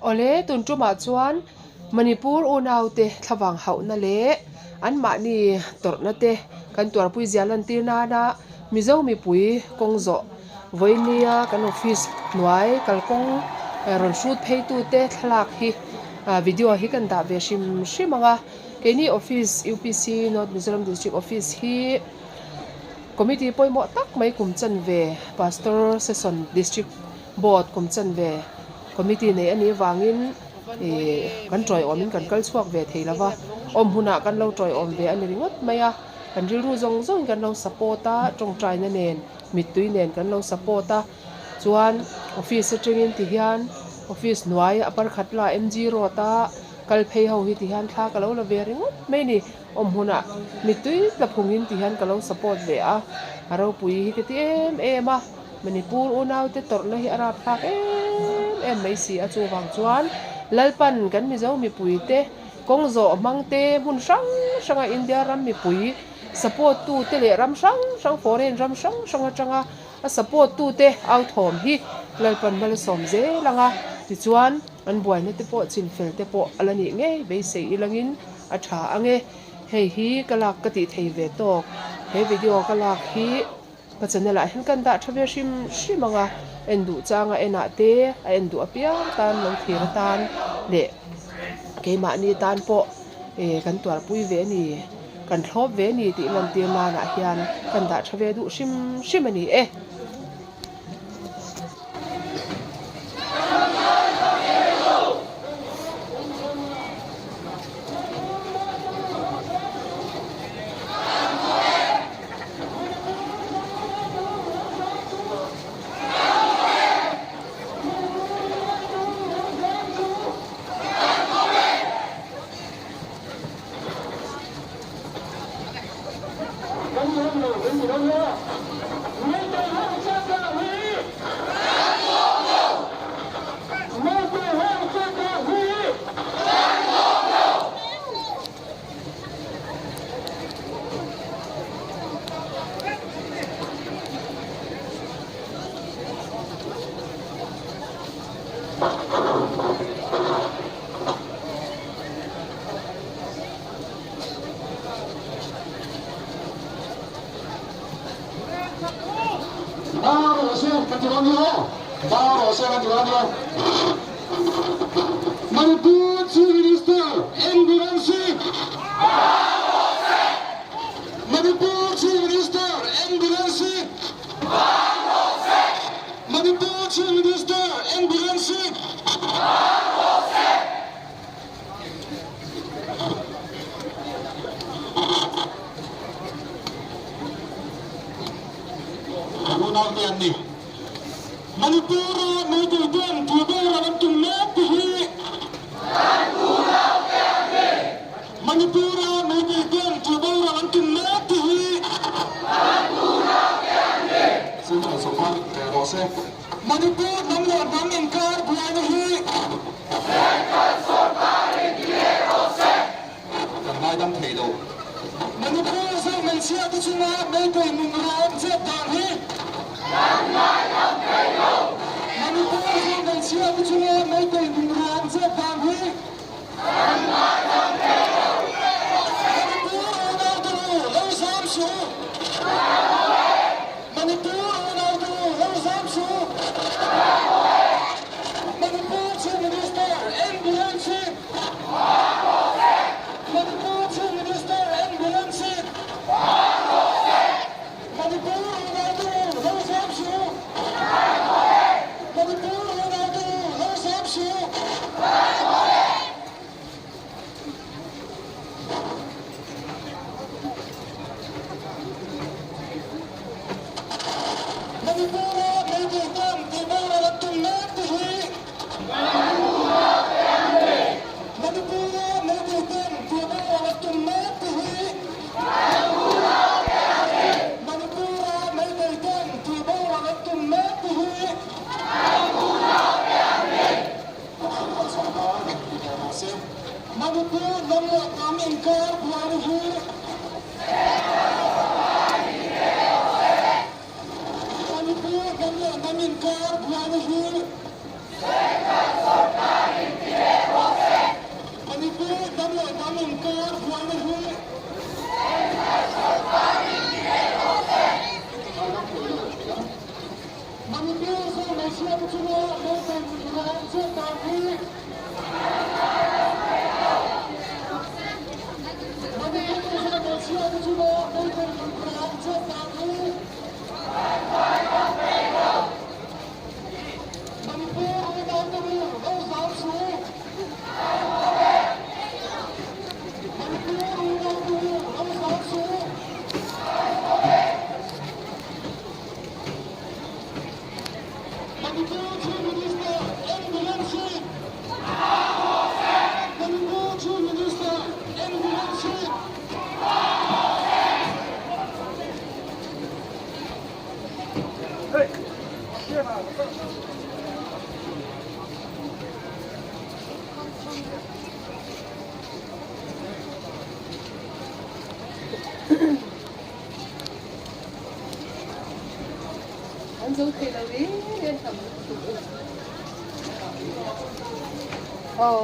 Awle, tun tumah chuan Manipur unaute thlavang hauhna leh anmahni tawrhna te kan tuarpui zia lantir nana Mizo mipui kawng zawh vawinia kan office hnuai kalkawng rawn hrut phei tute thlalak hi video hi kan dah ve hrim hrim ang a. Keini office UPC North Mizoram District Office hi committee pawimawh tak mai kum chanve Pastor Session District Board kum chanve committee nei a nih avangin ih kan tawiawmin kan kal chhuak ve thei lo va, awm hunah kan lo tawiawm ve a ni ringawt mai a, kan rilru zawng zawngin kan lo support a, tawngtaina nen mittui nen kan lo support a, chuan office atangin ti hian office hnuai a parkhat la MG road a kal phei ho hi ti hian thla ka lo la ve ringawt mai a ni, awm hunah mittui tla phungin ti hian ka lo support ve a, a ropui hi ka ti em em a. Manipur unaute tawrhna hi a rapthlak em em mai si a, chuvang chuan Lalpan kan Mizo mipuite kawng zawh hmang te hmun hrang hranga India ram mipui support tute leh ram hrang hrang foreign ram hrang hrang atanga a support tute au thawm hi Lalpan hma la sawm zel ang a, tichuan an buaina te pawh chinfel te pawh a la nih ngei beisei ilangin a tha ang e, hei hi ka lak ka tih thei ve tawk he video ka lak hi. Ka channel ah hian kan dah tha ve hrim hrim ang a, en duh changa en ah te a en duh apiang tan lo thlir atan leh keimahni tan pawh eh kan tuarpui ve a ni, kan thlawp ve a ni tih lantir nanah hian kan dah tha ve duh hrim hrim a ni e. Manipur Chief Minister N Biren Singh Manipur Chief Minister N Biren Singh Manipur Chief Minister N Biren Singh Unaute an ni. Manipur-a meitei ten tihboral an tum mek te hi Manipur-a meitei ten tihboral an tum mek te hi Manipur hnam leh hnam inkar buaina hi Kan ngaidam thei lo. Manipur zawk hmeichhia te chunga meitei nun rawm chet dan hi. Kan ngaidam thei lo. Manipur zawk hmeichhia te chunga meitei nun rawm chet dan hi. Kan ngaidam thei lo. Manipur unaute u lo zam suh u. Manipur unaute u lo zam suh u. Manipur Chief Minister N Biren Singh. Manipur Chief Minister N Biren Singh. Manipur unaute u lo zam suh u. Manipur unaute u lo zam suh u. Manipur-a meitei ten tihboral an tum mek te hi Manipur-a meitei ten tihboral an tum mek te hi Manipur-a meitei ten tihboral an tum mek te hi Manipur hnam leh hnam inkar buaina hi Manipur hnam leh hnam inkar buaina hi. zo thei lo reng reng tam lutuk e. Aw.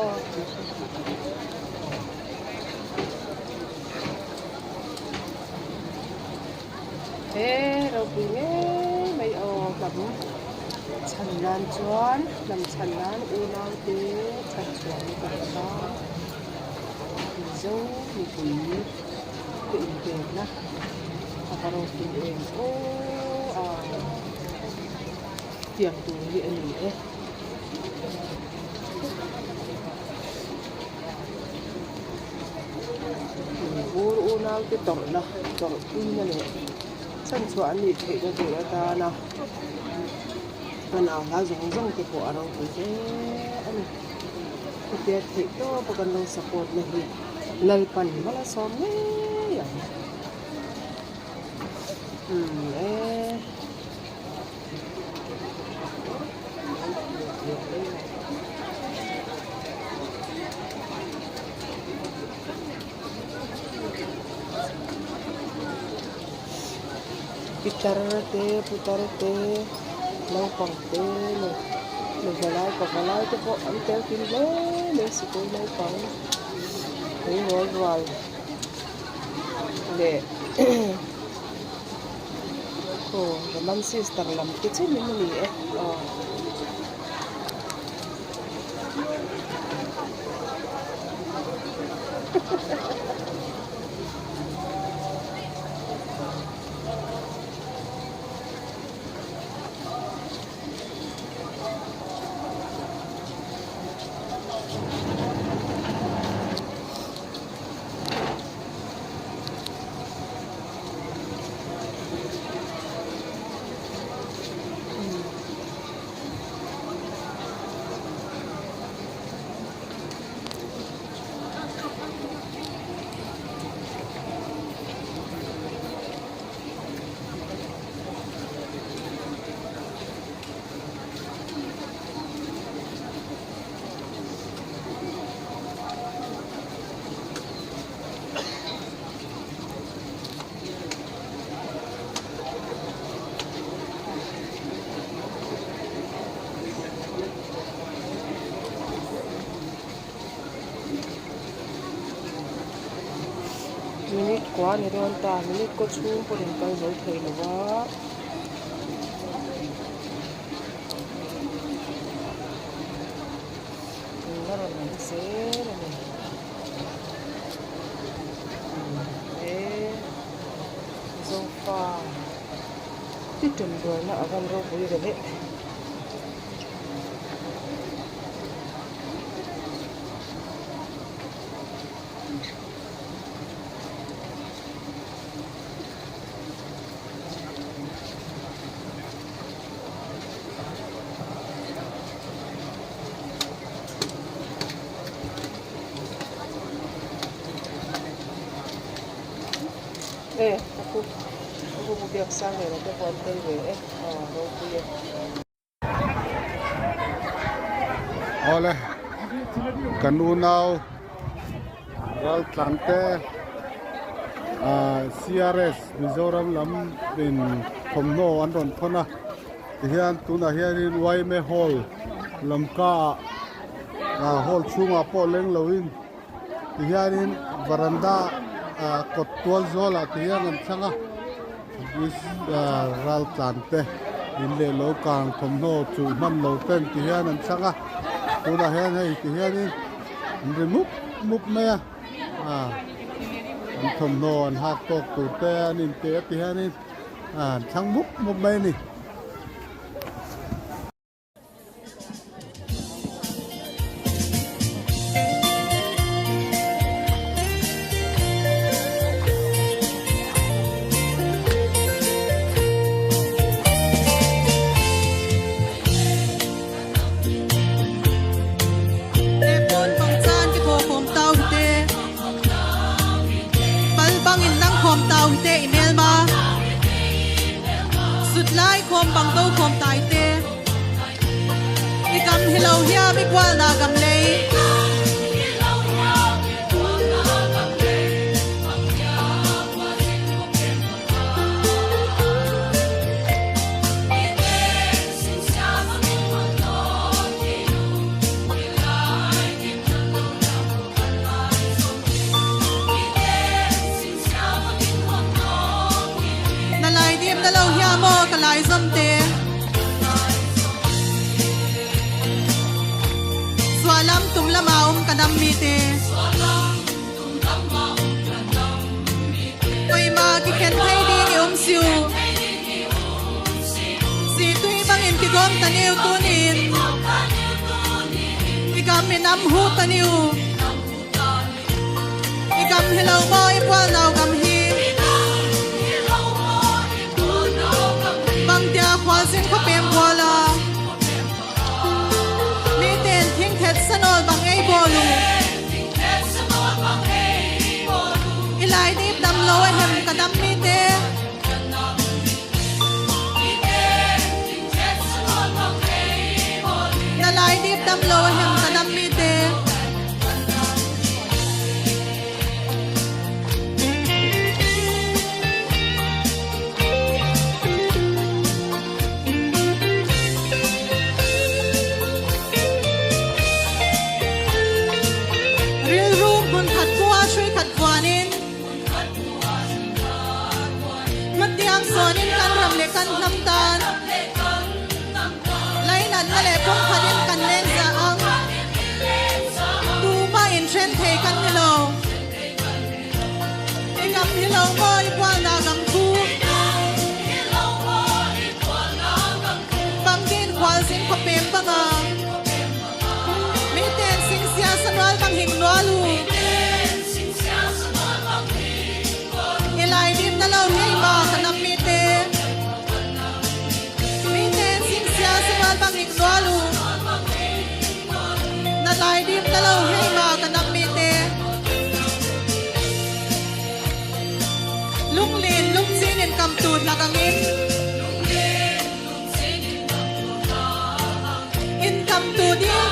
He ropui ngei mai aw hnam chhan nan chuan hnam chhan nan unau te chhan chhuah ni ka hre ta Mizo mipui te inpekna a va ropui em aw a tiang tur hi a ni e. Ur unaute tawrhna tawrhpuina leh chhanchhuah an nih theihna tur atana kan au hla zawng zawng te pawh a ropui hle a ni. Hetia theih tawpa kan lo support na hi Lalpan hmala sawm ngei ang. Umm e. Pitar te putar te naupang te leh nuvalai pavalai te pawh an tel kim hle mai sikul naupang tleirawl rual leh. Aw Roman sister lam te chin in a ni e aw. Minute kua a ni dawn ta minute kaw chhung pawh in kal zo thei lo va. La rawn lang zel a ni. He zofa ti tum buaina a van ropui ve le. E ka pu ka pu pu biak sang leh te pawh an tel ve e aw ropui e. Awle kan unau Raltlang te ah CRS Mizoram lam in thawmhnaw an rawn thawn a tihian tunah hianin yma hall lamka ah ah hall chhungah pawh leng loin tihianin varanda ah kawt tual zawlah tihian an thlang a Raltlan te in leh lo kang thawmhnaw chuh hman lo ten ti hian an chhang a tunah hian hei ti hianin an ri mup mup mai a ah an thawmhnaw an hak tawk tur te an inte a ti hianin ah an thlang mup mup mai a ni. Sutlai khawm bang do khawm tai te I kam hi lo hiam i kual na gam lei. tum lama awm ka dam mi te. Awima ki khen thei ding i awm siu. Si tui bangin ki gawm ta niu tunin. I gam in am hu ta niu. I gam hi lo maw i pual nau gam hi. Bangtia khualzin khuapem buala. Mi ten thingthet sanawl bang ei bawl u. I lai dip dam lo a hem ka dam mi te. Na lai dip dam lo a hem ka dam mi te. Rilru hmun khat hmuha hrui khat vuanin, hmatiang sawnin kan ram leh kan hnam tan lainatna leh pumkhatin kan leng zah ang. Tumah inhren thei kan ni lo. I ngam hi lo maw i bualnak ang thu. Bangdin khualzin khuapem banga. Miten singsia sanual bang hing nual u. I lai dim na lo hei ma ka nam mi te. Miten singsia sanual bang hing nual u. Na lai dim na lo hei ma ka nam mi te. Lunglin lungchin in kam tu hlak angin. In kam tu dil